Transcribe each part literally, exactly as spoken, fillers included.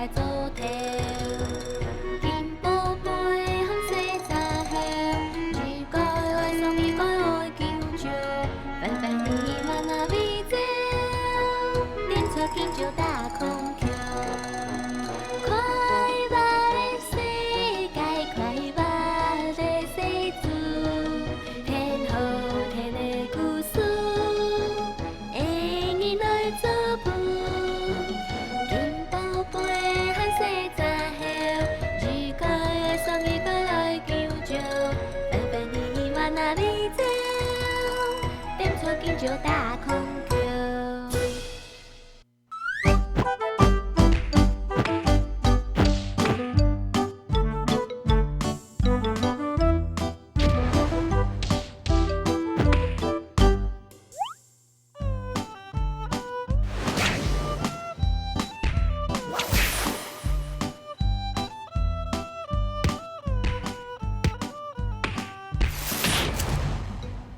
做頭。金寶貝和細隻猴，一個愛送，一個愛救救，分分你慢那飛走，踮出金蕉打孔。快樂的世界，快樂的世界，聽好聽的故事。 的人來做伴。金寶貝和細隻猴，一個愛送，一個愛救救，分分你慢那飛走，踮出金蕉打孔。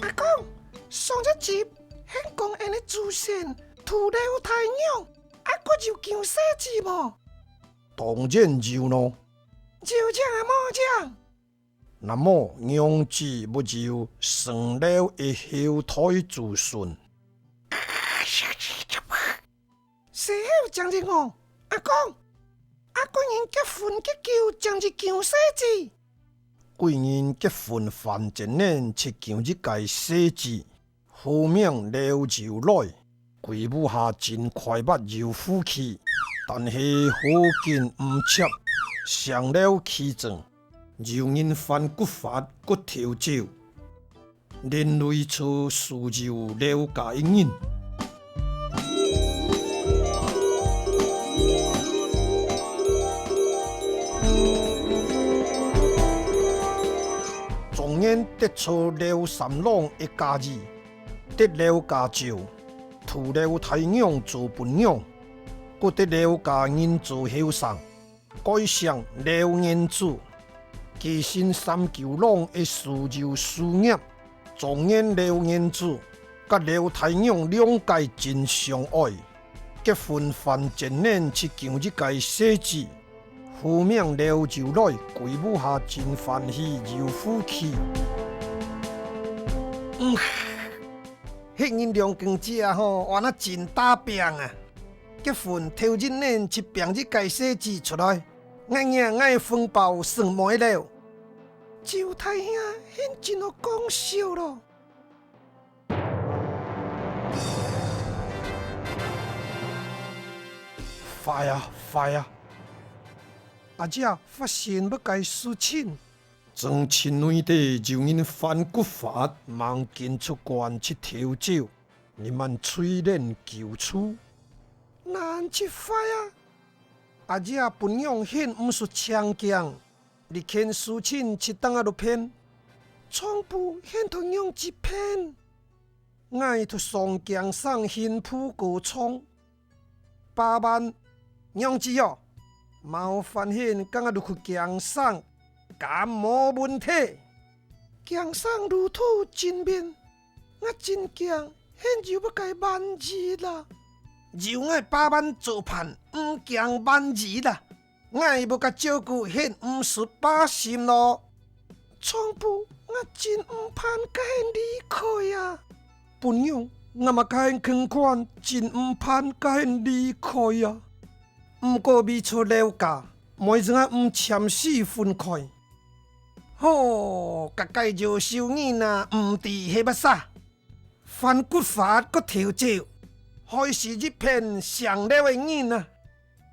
阿公，上一集，你講𠊎个祖先土樓大娘，啊，還有降世子無？當然有咯。有影啊無影？ 那麼娘子會有承劉个後代子孫。死後正一哦，阿公，啊，貴人結婚結久正一降世子。貴人結婚還真呢，就降一個世子。 號名劉由來，歸屋下真快活有福氣，但係好景毋接，上樓去爭，有人犯國法，割頭走，連累出所有劉家个人。 狀元得著劉三郎个家意，得劉家招，討劉大娘做餔娘，故得劉家人做後生，改姓劉元祖，繼承三舅郎个所有事業。狀元劉元祖佮劉大娘兩個真相愛，結婚還真呢就降一個世子， 號名劉由來，歸屋下真歡喜有福氣。嗯，歇人兩更姐吼，還啊真打拚啊！結婚頭一年就拚一個世子出來，𠊎仰𠊎紅包算無了。周大兄，你真好講笑咯。 壞啊，壞啊！阿姐發生麼个事情？莊前內底有人犯國法，吂見出官就偷走，你慢催人救出。恁就壞啊！阿姐，餔娘你毋使淨驚， 這件事情就當啊落騙，丈夫你同娘子騙。𠊎同上京城巡撫告狀，百萬，娘子哦，麻煩你跟𠊎落去京城，敢無問題？京城路途真遠，𠊎真驚你有麼个萬一啦。有𠊎百萬做伴，毋驚萬一啦。 𠊎會共照顧你毋使擔心咯。丈夫，𠊎真毋盼佮你離開啊。餔娘，𠊎嘛佮你共款，真毋盼佮你離開啊。毋過為著劉家，每日啊毋暫時分開。吼，該个夭壽人啊，毋知係麼儕。 犯國法割頭走，害死一片姓劉个人啊！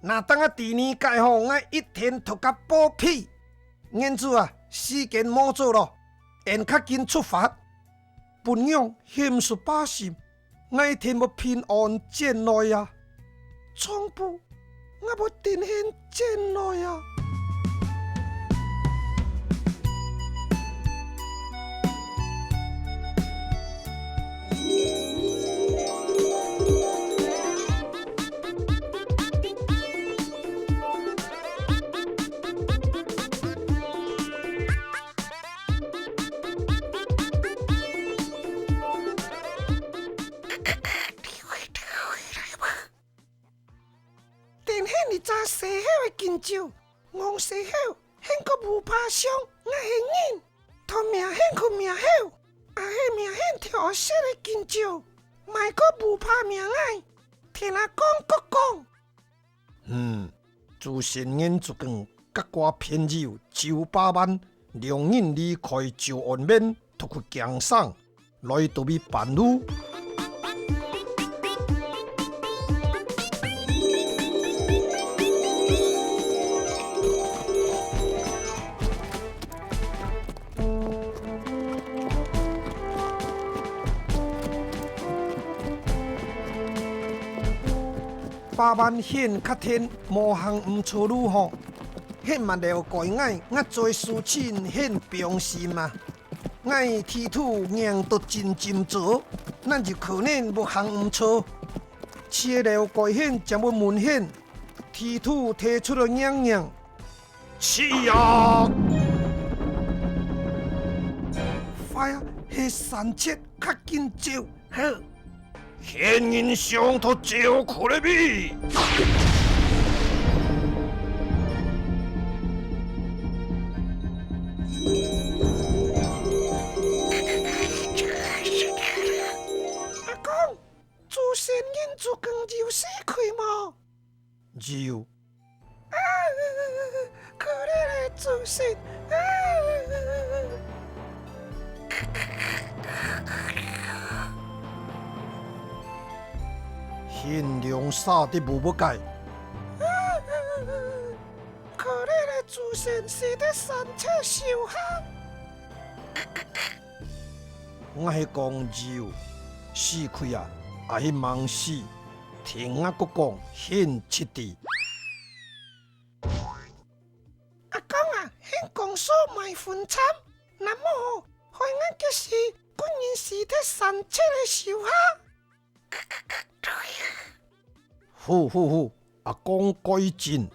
若當啊知呢个吼，𠊎一定討佢報復。元祖啊，時間無早咯，𫣆較緊出發。餔娘，你毋使擔心，𠊎一定會平安轉來啊！丈夫， 𠊎會等你轉來啊！等你你遮西口个弓蕉，戇西口，掀過牛耙上，𠊎係人，同命掀去命口，啊係命掀條色个弓蕉，賣過牛耙命𠊎，聽阿公講講。 嗯，朱仙人就講，佮寡朋友周百萬，兩人離開周安門，渡去京城，來到位半路。 百萬掀較𤺪，無行毋著路吼。掀嘛了解𠊎，𠊎最輸盡掀放心啊。𠊎地圖䀴到真斟酌，哪有可能會行毋著？試了解掀正會問掀，地圖提出來䀴䀴。 去啊！快啊，係山賊，較緊走！好。牽人上頭走開了咪！阿公，朱仙人就講有死去無？ 有。啊，可憐个朱仙啊！掀兩儕都無物解。啊，可憐个朱仙死在山賊手下。 𠊎係講有，死去啊，抑係吂死？聽𠊎講講，掀就知。阿公啊，掀講數莫分參，若無，害𠊎結時，分人死在山賊个手下。 呼呼呼，阿公改進。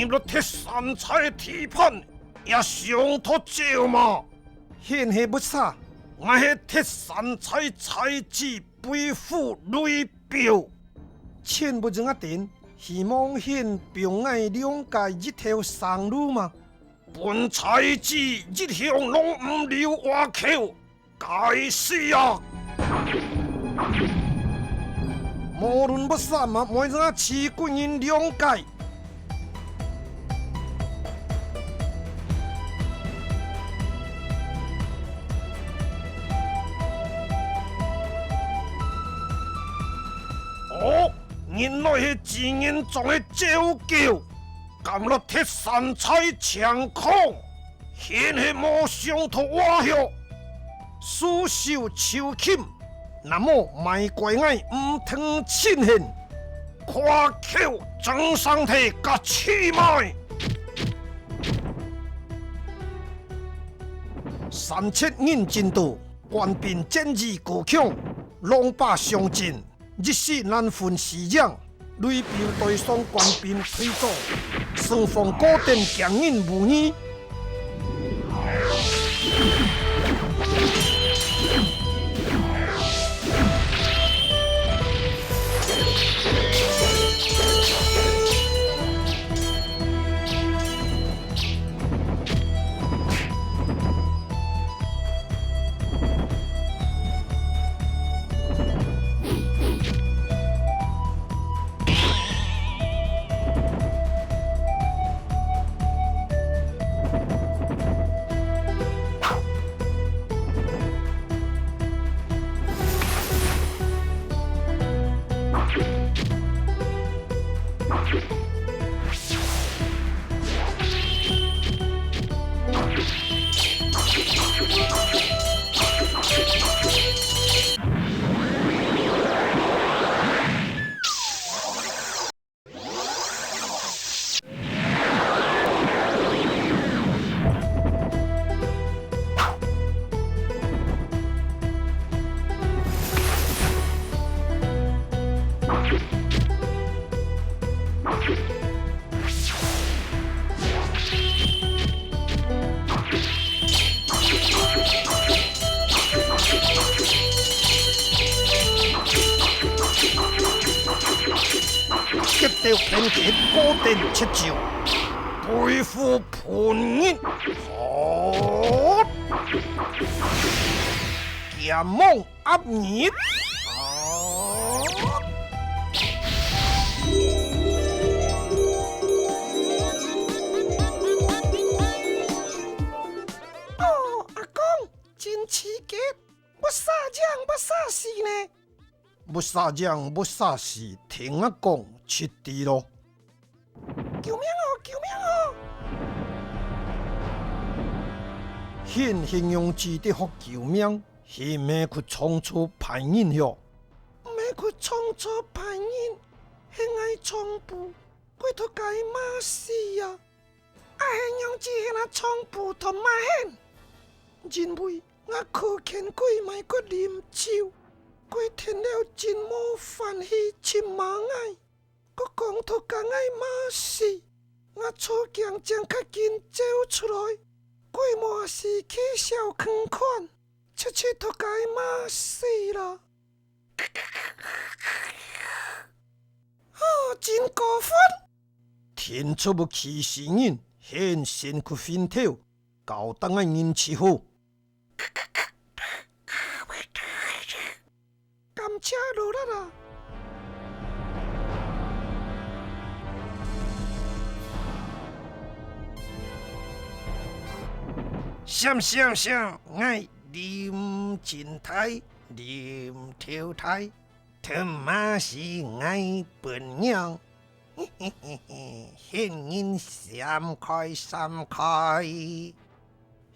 入了鐵山賊个地盤，也想討走嘛？掀係麼儕？𠊎係鐵山賊，賊子 背負雷彪。千不正啊定，希望掀放𠊎兩儕一條生路嘛。分賊子一向攏毋留活口，該死啊！無論麼儕嘛，莫正啊，試分人兩個。 哦，原來係朱仙庄个趙狗，敢落鐵山賊搶空，掀係無想討活口，束手就擒。 若無，莫怪𠊎毋聽清顯，誇口正生忒甲氣邁。山賊人盡多，官兵戰意高強，狼狽相戰，一時難分輸贏。 雷彪帶上官兵退走，城防高登，驚人無疑。激鬥天地，高等七招，背負叛逆，好！劍網壓日，好！哦，阿公，真刺激！ 不殺贏，不殺死呢？不殺贏，不殺死，聽𠊎講就知咯。救命哦，救命哦！現，現用指的學救命，係毋係去創造歹人喲？毋係去創造歹人，係𠊎創布，歸頭家罵死啊！ 啊，係仰子係𠊎創布同罵現？因為𠊎靠牽鬼買骨啉酒，鬼聽了真無歡喜，尋罵𠊎，閣講頭家𠊎罵死。𠊎著驚，正較緊走出來，鬼無時去小坑款，直直頭家罵死啦。哦，真過分！ 天出不欺死人，現身去分頭，交代𠊎人伺候。感謝勞力啊！閃閃閃，𠊎啉真大，啉頭大。 吞罵死𠊎餔娘，現人閃開閃開。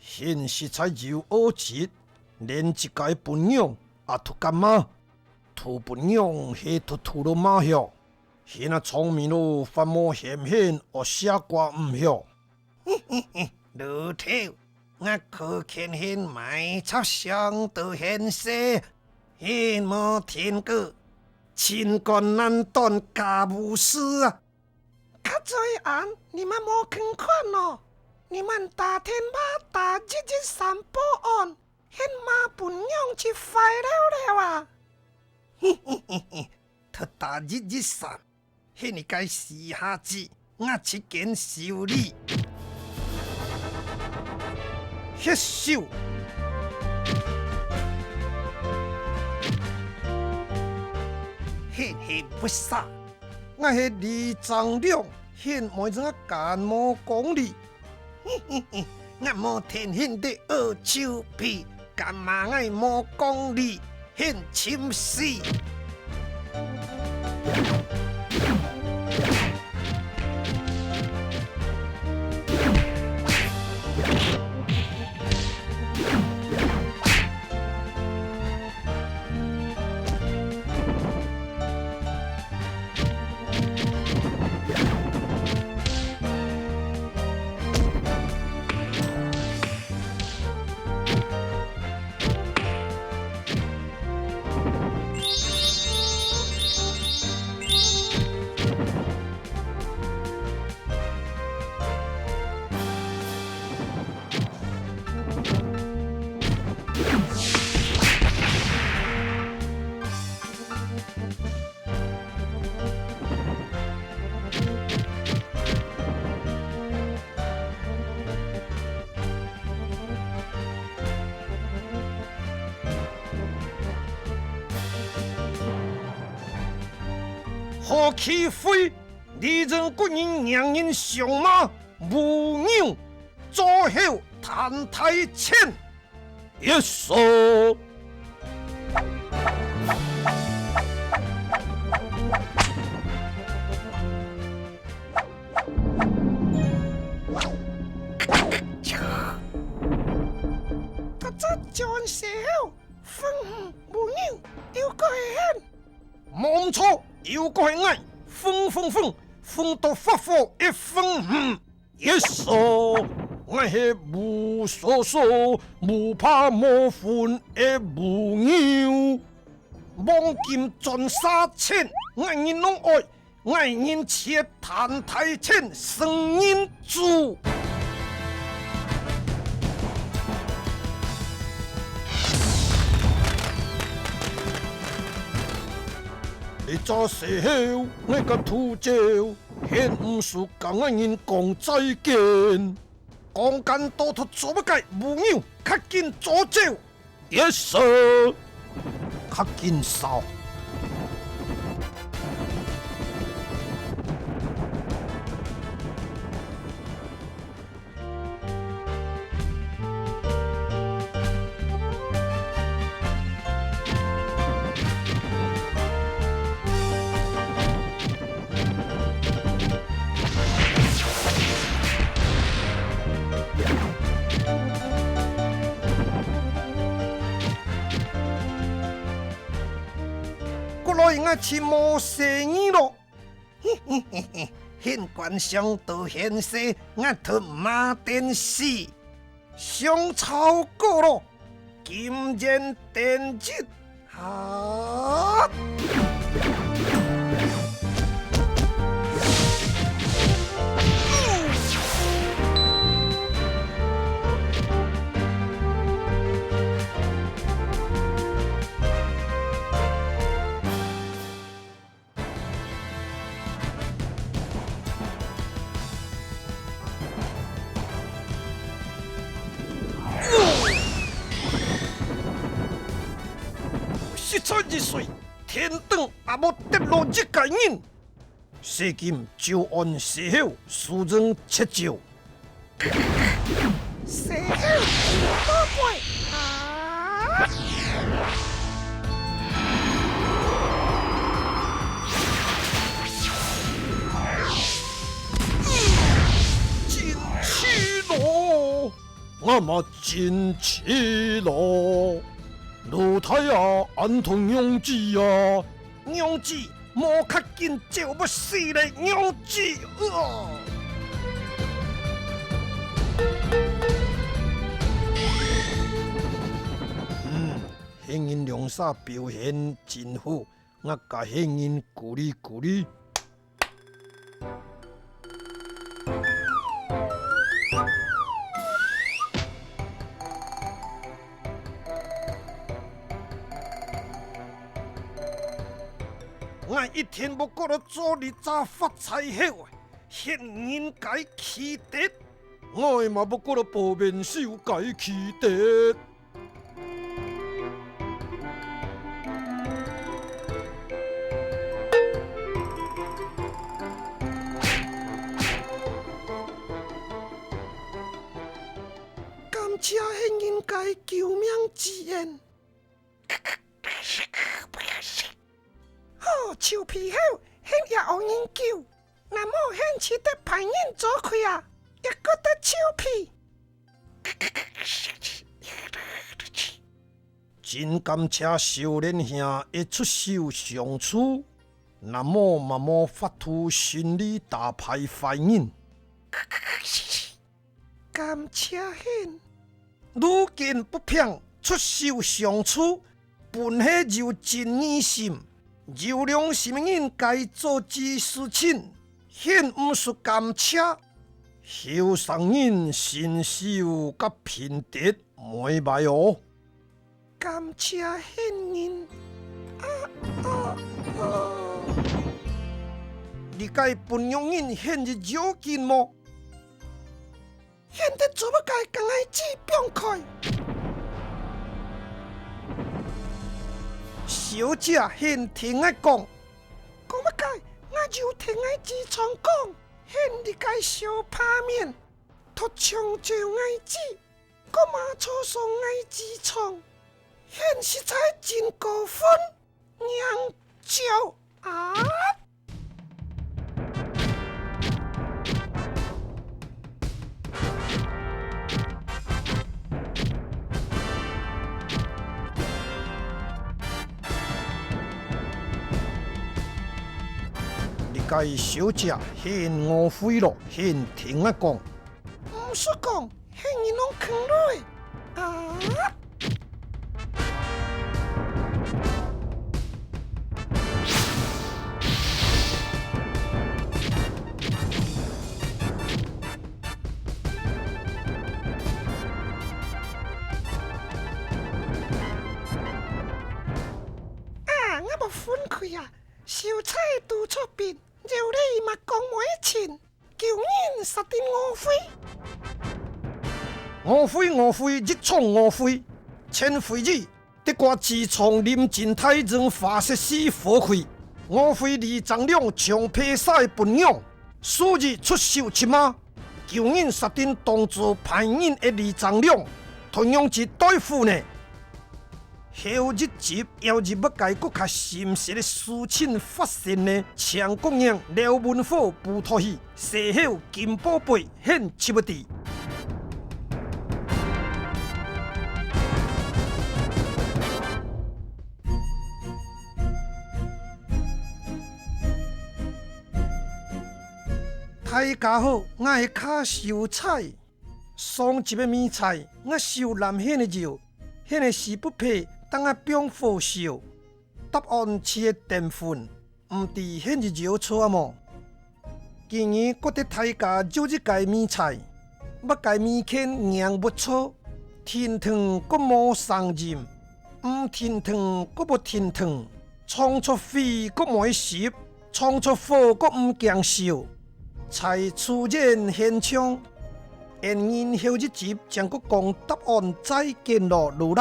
現實在有惡質，連自家餔娘也偷敢罵，偷餔娘係偷偷仔罵曉，現啊聰明仔，還無嫌現惡瘠瓜毋曉。 老頭，𠊎可見現買賊相都現世，現無聽過，情感難斷家務事啊！較嘴恁，你們無肯看哦！你們打電話打一一三報案，現罵餔娘就壞了了啊！嘿嘿嘿嘿，特打一一三， 係你个死下子，𠊎即間修理。歇手！係係不殺，𠊎係里長良，現妹子𠊎敢無講理。 𠊎無天性的惡臭屁，敢罵𠊎無講理，現尋死！好機會！ 里長國人娘人相罵，無牛，做猴賺大錢。一手。這隻轉世猴，分你無牛，又過係你。 無毋著，又過係𠊎，分分分，分到發火一分毋一手，𠊎係無所所，無怕無份个無牛。黃金鑽沙錢，𠊎人攏愛，𠊎人切 貪大錢勝人主。你一隻細猴，𠊎个土狗，還毋使甲𠊎人講再見。講恁多做麼个？無牛，較緊做走！Yes sir，較緊掃。 過來，𠊎就無細義咯。 現官上到現世，𠊎同馬等死，相吵過咯，金錢等值啊！ 實在一歲，天頂也無跌落一個人。世間就安世後，輸贏切招。 死猴，魔鬼啊！真氣咯！𠊎嘛真氣咯！老弟啊，恁同娘子啊！娘子， 無較緊就會死咧，娘子！啊！嗯，你人兩儕表現真好，𠊎甲你人鼓勵鼓勵。 𠊎一定會過來做你隻發財猴，現人該氣得；𠊎嘛會過來報明秀該氣得。 感謝你人个救命之恩。好，臭皮猴，你也有人救。 若無你就得別人做虧啊，也過得臭屁。真感謝少年兄个出手相助，若無嘛無法度順利打敗壞人。感謝你。 路見不平，出手相助，本係有正義心。有良心个人个做之事情，你毋使感謝。後生人信守甲品德，毋會歹哦。感謝你人。啊，啊，啊。你个本用人現有要緊無？ 你得做麼个甲𠊎姊放開？小姐，你聽𠊎講。講麼个？𠊎有聽𠊎姊丈講，你這个小白面，托搶走𠊎姊，過罵錯傷𠊎姊丈，你實在真過分。 娘舅啊！你个小姐，你誤會咯，你聽𠊎講。 毋使講，你人攏坑落啊！啊，𠊎無分開啊！緊，救人殺陣誤會。誤會，誤會，一場誤會。前回子，德國自從臨近大庄法西斯火器，誤會里長亮像被使分樣，輸日出手尋罵，救人殺陣當作歹人个里長亮，同樣去對付呢？ 後一集，要入麼个國家心事个事情發生呢？請各人廖文火補讀去，事後金寶貝獻出不知。大家好，𠊎係卡秀才。 上集个謎猜，𠊎燒爛𠢕个窯，𠢕个屎朏皮，等下放火燒。答案就係澱粉，毋知𠢕有著無？今日過得大家有一个謎猜，麼个謎圈硬毋著，停頓過無聲音，毋停頓過無停頓， 創作費過無愛收，創作火過毋驚燒。在出演現場，𫣆人後一集正過講答案，再見囉，勞力。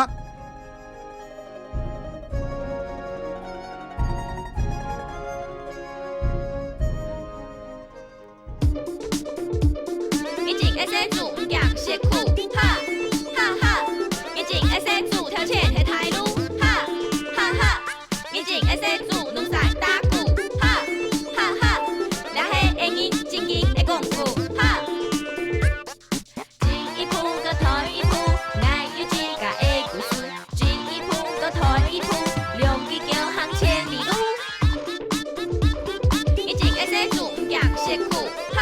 一隻會使煮，毋驚食苦，哈，哈哈。一隻會使煮，頭前係大路，哈，哈哈。一隻會使煮，兩儕打鼓，哈，哈哈。這係𫣆人正經个功夫，哈。進一步到退一步，𠊎有自家个故事。進一步到退一步，兩隻腳行千里路。 一隻會使煮，毋驚食苦，哈，